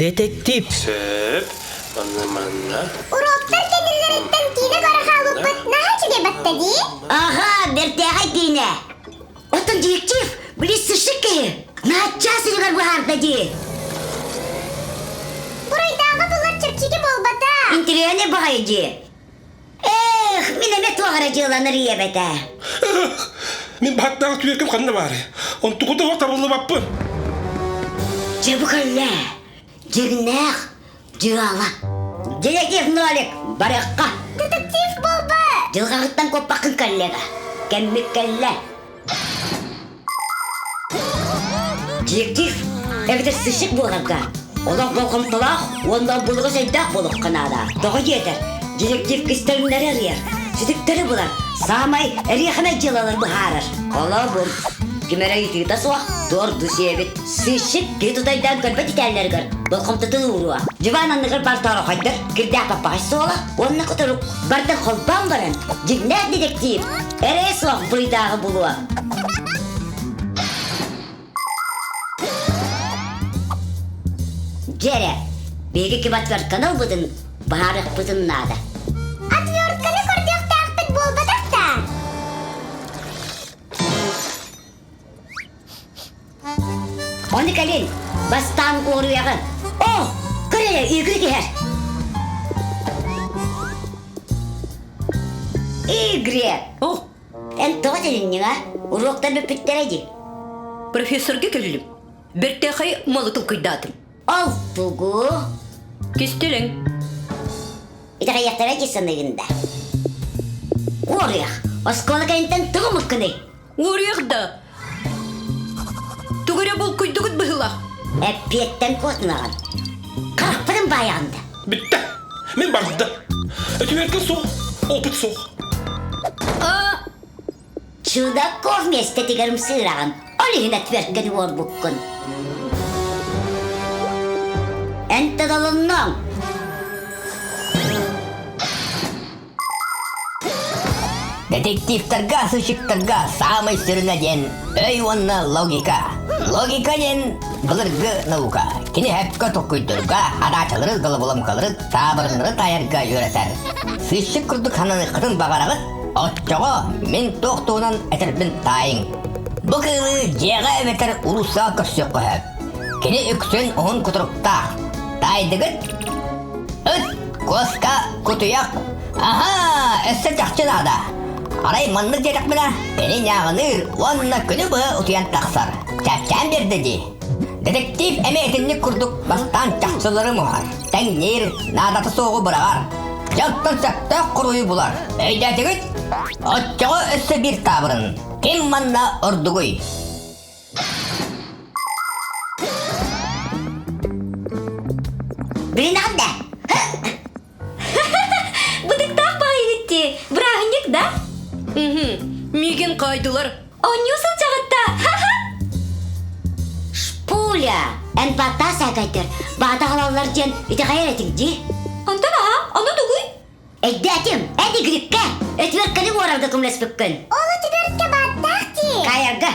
Детектив. Сөп. Манна манна. Уроктар кэннилэриттэн киинэ көрө хаалбыппыт наһаа үчүгэй батта дии. Аха, бэртээхэй киинэ. Оттон детектив, били сышык киһи, наһаа сиригэр быһаарда дии. Буруйдааҕы булар чэпчэки буолбата. Интириэһинэй баҕайы дии. Эх, мин эмиэ туох эрэ дьыаланар ийэбэтэ. Мин баһаттаах түөркүм ханна баарый? Онтукута суох табыллыбаппын. Дьэ бу кэллэ. Дьиҥнээх дьыала. Детектив Нолик, барыахха. Детектив буолба. Дьылҕаҕыттан куоппаккын коллега. Кэммит кэллэ. Детектив эбэтэр сыщик буоларга олох болҕомтолоох уонна булугас өйдөөх буолуохха наада. Тоҕо диэтэр, детектив кистэлэҥнэри арыйар, сүтүктэри булар, саамай эриэхинэй дьыалалары быһаарар. Холобур, ким эрэ ыйытыыта суох туорду сиэбит. Сыщик киһи тутайдаан көрбөт итээллэригэр болҕомтотун ууруо. Дьыбаан анныгар бар тоорохойдор, кирдээх паппаҕай суола уонна кутурук барытын холбоон баран, дьиҥнээх детектив эрэй суох буруйдааҕы булуо. Дьэ эрэ, биһиги ким отвертканы ылбытын быһаарыахпытын наада. Отвертканы көрдүөхтээхпит буолбатах да? Ону кэлин, бастаан уоруйаҕын. О, көр эрэ, Игорь иһэр. Игорь! О! Эн тоҕо төнүннүҥ, а? Уруоктар бүппүттэрэ дии. Профессорга кэллим. Бэртээхэй малы толкуйдаатым. Ол тугу? Кистэлэҥ. Итэҕэйиэхтэрэ дии саныыгын да. Уоруйах, оскуола кэнниттэн тугу муккуный? Уоруйах да? Тугу эрэ булкуйдугут быһыылаах. Эппиэттэн куотунаҕын. Харахпытын баайаҕын да. Бүттэ. Мин барда. Өтүөргө суох, опыт суох. А Чудаков миэстэтигэр ымсыыраҕын, ол иһин отвертканы уорбуккун. Эн тыдалынныҥ. Детективтарга, сыщиктарга саамай сүрүнэ диэн өй уонна логика. Логика диэн былыргы наука. Кини сөпкө толкуйдуурга, адаачалары, головоломкалары, таабырыннары таайарга үөрэтэр. Сыщик курдук сананыаххытын баҕараҕыт, оччоҕо мин туох туһунан этэрбин таайыҥ. Бу кыылы дьиэҕэ эбэтэр уулуссаҕа көрсүөххэ сөп. Кини үксүн уһун кутуруктаах. Таайдыгыт? Ыт, куоска, кутуйах. Аһаа, өссө чахчы наада. Арай маннык диэтэхпинэ, кини ньааҕыныыр уонна күнү быһа утуйан тахсар. Чэпчээн биэрдэ дии. Детектив эмиэ итинник курдук бастаан чахчылары муһар, тэҥниир, наадата суоҕу быраҕар. Дьонтон сөптөөх хоруйу булар. Өйдөөтүгүт? Оччоҕо өссө биир таабырын. Ким манна ордугуй? Билинэҕин да? Бытыктаах баҕайыгыт дии. Бырааһынньык да? Угу. Миигин хаайдылар. Оонньуу сылдьаҕыт да? Шпуля! Эн баттаа саакайтар, баата аҕалаллар диэн итэҕэйэр этиҥ дии. Онтон аһа, ону тугуй? Өйдөөтүм, эн игриккэ, өтүөркэни уорарга көмөлөспүккүн. Ол өтүөркэ бааттаах дии. Каайарга.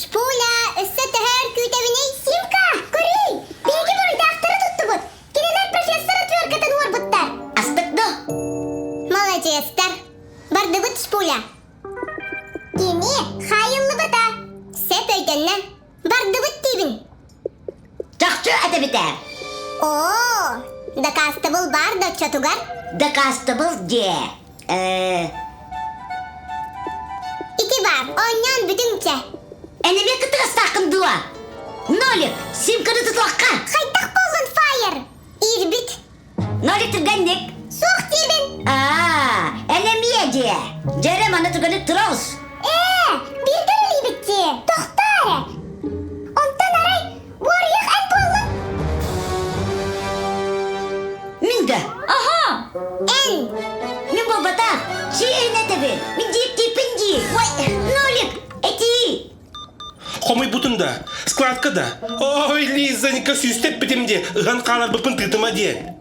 Шпуля, өссө төһө өр күүтэбиний? Симка, көрүүй! Биһиги буруйдаахтары туттубут. Кинилэр профессор отверткатын уорбуттар. Астык да? Маладьыастар. Бардыбыт Шпуля. Кини хаайыллыбыта. Сөп өйдөннө. Бардыбыт диибин. Чахчы этэбит ээ. Оо, дакаастабыл баар да оччотугар? Дакаастабыл диэ. Э... Ити баар, оонньоон бүтүҥчэ. Эн эмиэ кытыгастааххын дуо? Нолик, симканы тутуохха. Хайдах буоллун, Фаер? Иирбит. Нолик түргэнник. Суох диибин. Аа, эн эмиэ диэ. Дьэрэ маны түргэнник тура оҕус. Ээ, бииргэ үлэлиибит дии. Тохтоо эрэ. Онтон арай уоруйах эн буоллун? Мин да. Аха. Эн. Мин буолбатах. Чиэһин этэбин. Мин диэктииппин дии. Ой, Нолик, этии. Хомуйбутун да, складка да. Ой, Лизонька, сүүстэппитим дии, ыһан хааларбыппын тыытыма диэн.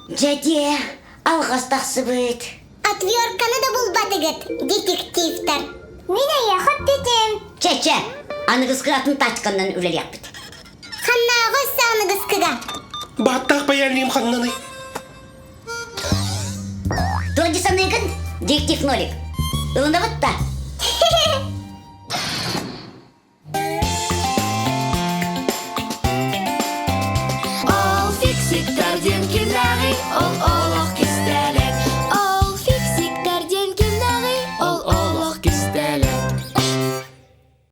Дьэ диэ, алҕас тахсыбыт. Отвертканы да булбатыгыт, детективтэр. Мин эйиэхэ эппитим. Чэ-чэ, Аныгыскы атын тачканнан үлэлиэхпит. Ханнааҕы өссө аныгыскыга? Бааттаах паяльнигым ханнаный? Туох дии саныыгын? Диктив нолик. Ылынабыт да?